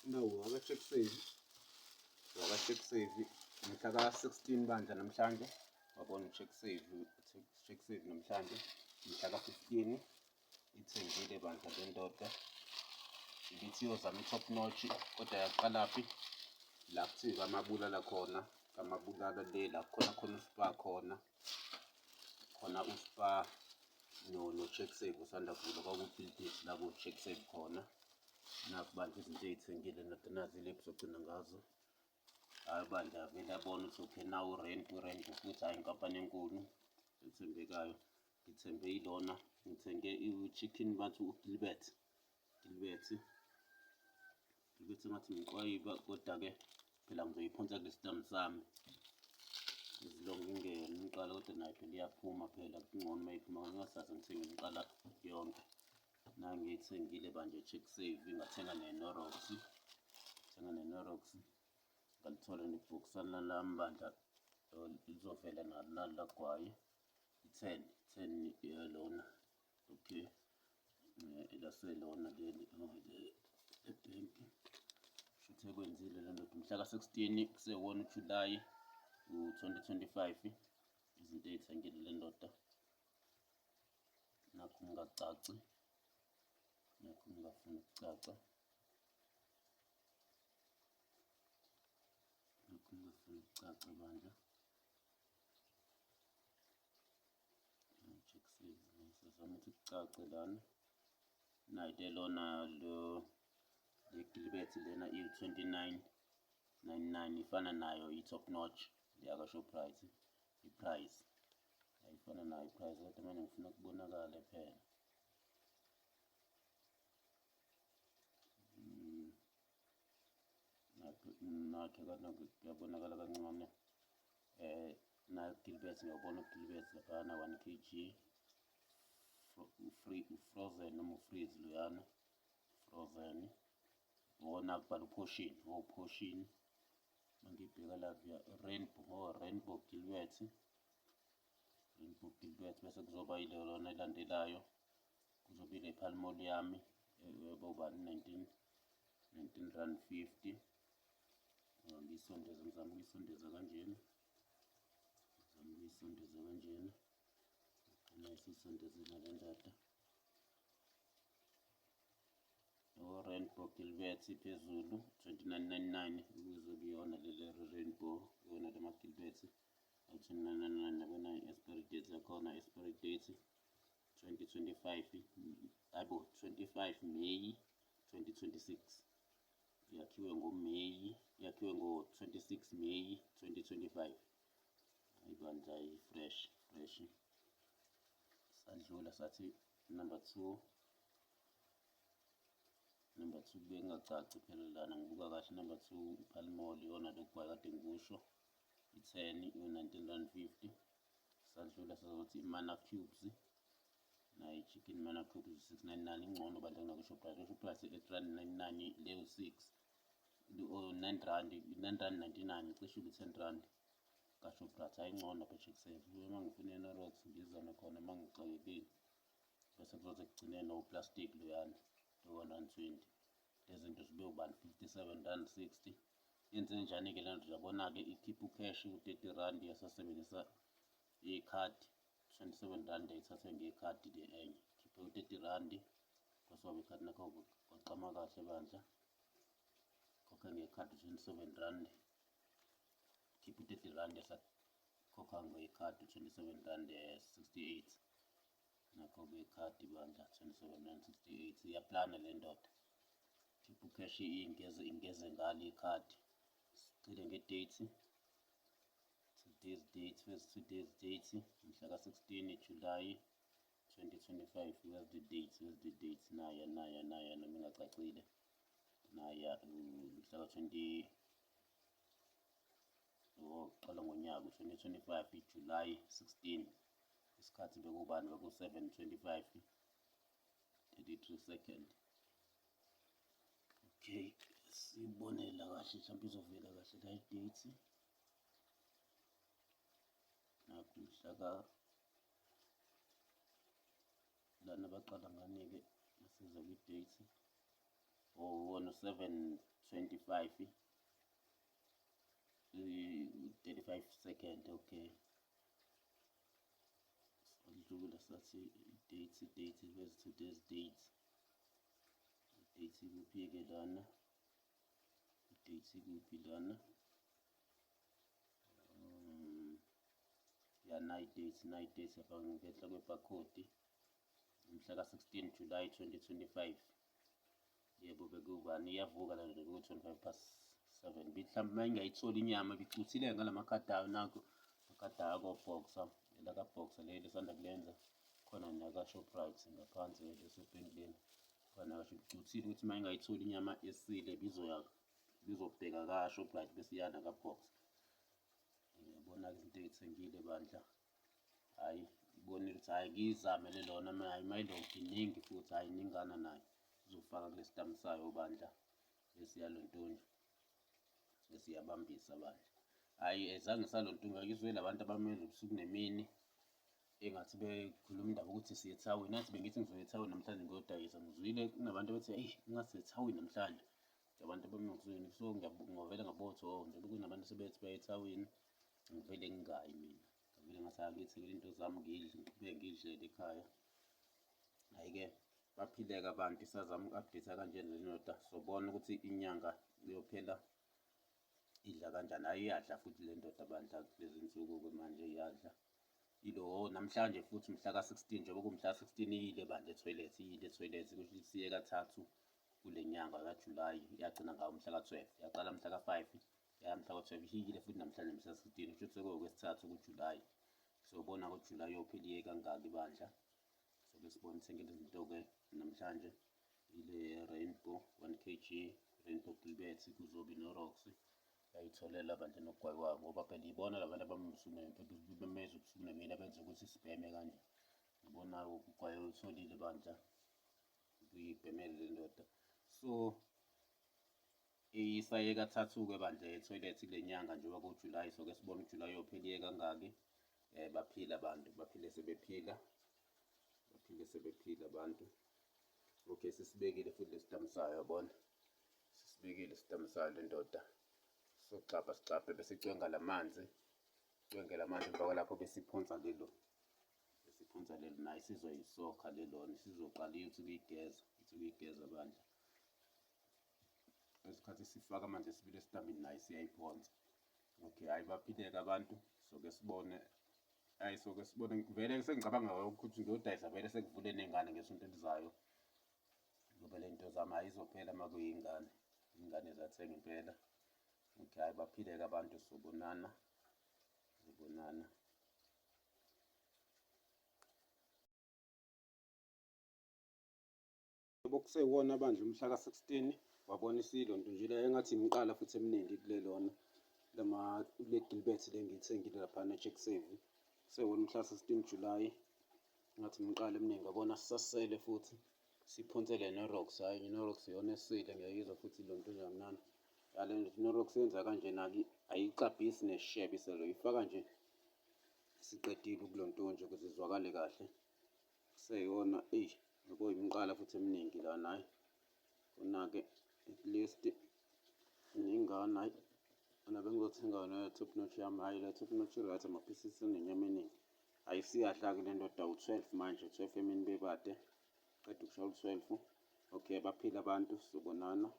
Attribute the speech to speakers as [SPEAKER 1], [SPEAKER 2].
[SPEAKER 1] No, waka-Checksave, waka-Checksave mhla ka-16 bandla namhlanje. Wabona u-Checksave, Checksave namhlanje mhla ka-15 ithengile bandla le ndoda. Ibithi iyozama i-top notch kodwa yaqalaphi la kuthiwa kaMabulala khona, kaMabulala le la khona khona uSpar khona, khona uSpar no-Checksave usanda kuvula kwaku-build la ku-Checksave khona. Nakhu bandla izinto ey'thengile ndoda nazi ilebhu sogcina ngazo. Hhayi bandla vele abona ukuthi okay nawu urenti, urenti futhi hhayi inkampani enkulu ethembekayo. Ngithembe ilona, ngithenge i-chicken bathi u-Gilbert, Gilbert, Gilbert engathi umqwayiba kodwa-ke phela ngizoyiphonsa kule sitamu sami. Izilongo ingene umqala kodwa nayo phela iyaphuma phela kungcono uma iphuma ngingasaze ngithenge imiqala yonke. Nangiyithengile bandla i-Checksave ngathenga ne-Knorrox, thenga ne-Knorrox ngalithola nebhokisana lami bandla lizovela nalo nali lagwayi i-ten, ten yalona okay elaselona leli ebhenki shuthi ekwenzile le ndoda mhla ka-16 kusewona uJulayi u-2025 izinto ey'thengile le ndoda. Nakhu kungacaci, nakhu kungafuni ukucaca, nakhu kungafuni ukucaca bandla. Check save, sizama ukuthi kucace lana. Nayi le lona lo le gilibethe lena iwu-29.99 ifana nayo i-top notch leyaka-Shoprite i-price ayifana nayo i-price kodwa manje ngifuna kubonakale phela. Nakho kuyabonakala kancane nayo Gilbert ngiyawubona uGilbert laphayana 1 kg free frozen noma ufreeze loyana frozen wona kubhala uportion oh portion mangibheka la via rainbow oh rainbow Gilbert rainbow Gilbert bese kuzoba yile lona elandelayo kuzobe ile palmol yami bobani 19 19 rand 50. Ngiyisondeza, ngizama ukuyisondeza kanjena, ngizama ukuyisondeza kanjena, gcina isisondezile le ndoda. O-Rainbow Gilbert phezulu 29.99 ukuze kuyona leli Rainbow kuyona lama Gilbert awu-29.99 yabona i-expiry date yakhona, expiry date 2025, hayibo 25 May 2026, yakhiwe ngoMeyi, yakhiwe ngo-26 May 2025. Hayi bandla i-fresh fresh. Sadlula sathi number 2, number 2 kube kungacaci phela lana, ngibuka kahle number 2 iPalmol iyona lokhu kade ngikusho i-10 iwu-19 rand 50. Sadlula sazothi i-Mana Cubes nayo i-chicken Mana Cubes 699 ingcono bandla kunaku-Shoprite. U-Shoprite 8 rand 99 leyo 6 9 rand 9 rand 99 cishe ube 10 rand ka-Shoprite. Hayi ingcono lapha e-Checksave. Uma ngifuna i-Knorrox ngizame khona uma ngixakekile, bese kuzothi ekugcineni no-plastic loyana lo 1 rand 20. Lezi zinto zibe ubani 57 rand 60. Yenze njani-ke le nto? Uyabona-ke ikhipha u-cash u-30 rand yasasebenzisa ikhadi 27 rand ayithathwe ngekhadi le enye khiphe u-30 rand kwaswaba ikhadi nakho kwaqama kahle bandla khokha ngekhadi 27 rand khipha u-30 rand yasakhokha ngekhadi 27 rand 68 nakho ngekhadi bandla 27 rand 68. Iyaplana le ndoda khipha u-cash ingeze ingeze ngalo ikhadi. Sicile nge-date, today's date, where's today's date? Mhla ka-16 July 2025. Where's the date, where's the date? Naya naya naya noma ingacacile naya mhla ka-20 oqala ngonyaka 2025 July 16. Isikhathi bekubani? Beku-7:25 33 second. Okay, sibonela kahle mhlawumbe izovela kahle la i-date. Nakhu mhla ka lana baqala ngani-ke masiza kwi-date. Wona 7:25, 35 second. Okay, sadlula sathi date, where's today's date? Date ikuphi-ke lana? Date ikuphi lana? Ya, nayi date, nayi date lapha ngenhla kwe-barcode, mhla ka-16 July 2025. Yebo, bekubani iyavuka lana, beku-7:25. Mhlawumbe uma ingayitholi inyama ibicuthile ngalamakhadi ayo. Nakho amakhadi ako-Boxer, elaka-Boxer leli esanda kulenza khona, naka-Shoprite ngaphansi leso bhenki khona. Kasho icuthile ukuthi uma ingayitholi inyama esile bizoya bizobheka ka-Shoprite bese iya naka-Boxer. Ngiyabona-ke izinto ey'thengile bandla. Hhayi, ibonile ukuthi hhayi, ngiyizame le lona, hhayi, mayilokhu iningi futhi, hhayi, iningana nayo izofaka kule sitamu sayo bandla, bese iyalontonja, bese iyabambisa bandla. Hhayi, zange salontunja. Ngizwe labantu abamele ubusuku nemini engathi bekhuluma indaba ukuthi siye ethawini. Nathi bengithi ngizoya ethawini namhlanje ngiyodayisa. Ngizwile kunabantu abathi, eyi, ungathi siye ethawini namhlanje, abantu abamengizwini. So ngavele ngabona ukuthi, oh, njengoba kunabantu sebethi baye ethawini, ngivele ngingayi mina. Ngavele ngathi angiyithengele into zami, ngidle, ngiqhubeke ngidlele ekhaya. Hhayi-ke, baphileke abantu. Isazama uku-update kanjena le ndoda, sobona ukuthi inyanga iyophela idla kanjani. Hhayi, iyadla futhi le ndoda bandla kulezi nsuku-ke manje, iyadla ilo namhlanje futhi mhla ka-16, njengoba kumhla ka-16 iyile bandla ethoyilethi, iyile ethoyilethi. Kusho ukuthi siye kathathu kule nyanga kaJulayi. Yagcina ngawo mhla ka-12, yaqala mhla ka-5, yaya mhla ka-12, ihikile futhi namhlanje mhla 16. Kusho ukuthi sekuwokwesithathu kuJulayi. Sobona kuJulayi yophela iye kangaki bandla. Soke sibone. Ithengile izinto-ke namhlanje, ile Rainbow 1 kg Rainbow Gilbert, kuzobe noRox yayitholela bandla nogwayi wayo, ngoba phela ibona labantu abamemeza ubusuku nemini abenza ukuthi sibheme kanje. Ngibona ugwayi utholile bandla, kuyibhemele le ndoda. So isaye kathathu-ke bandla ethoyilethi kule nyanga njengoba kuJulayi. Soke sibone uJulayi yophela iye kangaki. Baphila abantu, baphile sebephila, baphile sebephila abantu. Okay, sisibekile futhi lesitamu sayo, yabona, sisibekile isitamu sayo le ndoda. Soxabha, sixabhe, bese icwenga lamanzi, icwenge lamanzi. Emva kwalapho besiphonsa lelo, besiphonsa lelo. Nayo sizoyisokha lelona, sizoqala ithi ukuyigeza, ithi ukuyigeza bandla. Esikhathi sifaka amanzi esibili esitambini, nayo siyayiphonsa. Okay, hayi, baphileke abantu. Soke sibone, hayi, soke sibone. Vele sengicabanga ukuthi ngiyodayisa vele sekuvule ney'ngane ngesonto elizayo, ngoba le nto zami ayizophela uma kuyingane, ingane zathenga impela. Okay, hayi, baphileke abantu. Sobonana, sobonana. Bokusewona bandla umhla ka-16, wabona isilo nto nje la engathi imiqala futhi eminingi kulelona lama kule Gilbert le ngiyithengile laphana e-Check Save. Kusewona umhla ka-16 July, ngathi imiqala eminingi, yabona, sisasele futhi siphonsele noRox. Hhayi, noRox iyona esile, ngiyayizwa futhi lo nto nje kamnandi yale noRox yenza kanjena-ke, ayixabhisi nesishebo iselo, ifaka nje siqedile ukulonto nje ukuze izwakale kahle. Kuseyona, eyi, yabo, imiqala futhi eminingi lana. Hhayi, khona-ke at least iningana. Hhayi, mina bengizothenga yona le top notch yami. Hhayi, le top notch i-right, amaphisisi anenyama eningi. Hhayi, siyadla-ke le ndoda, u-12 manje, 12 emini bebade, qeda ukushaya u-12. Okay, baphile abantu, sobonana.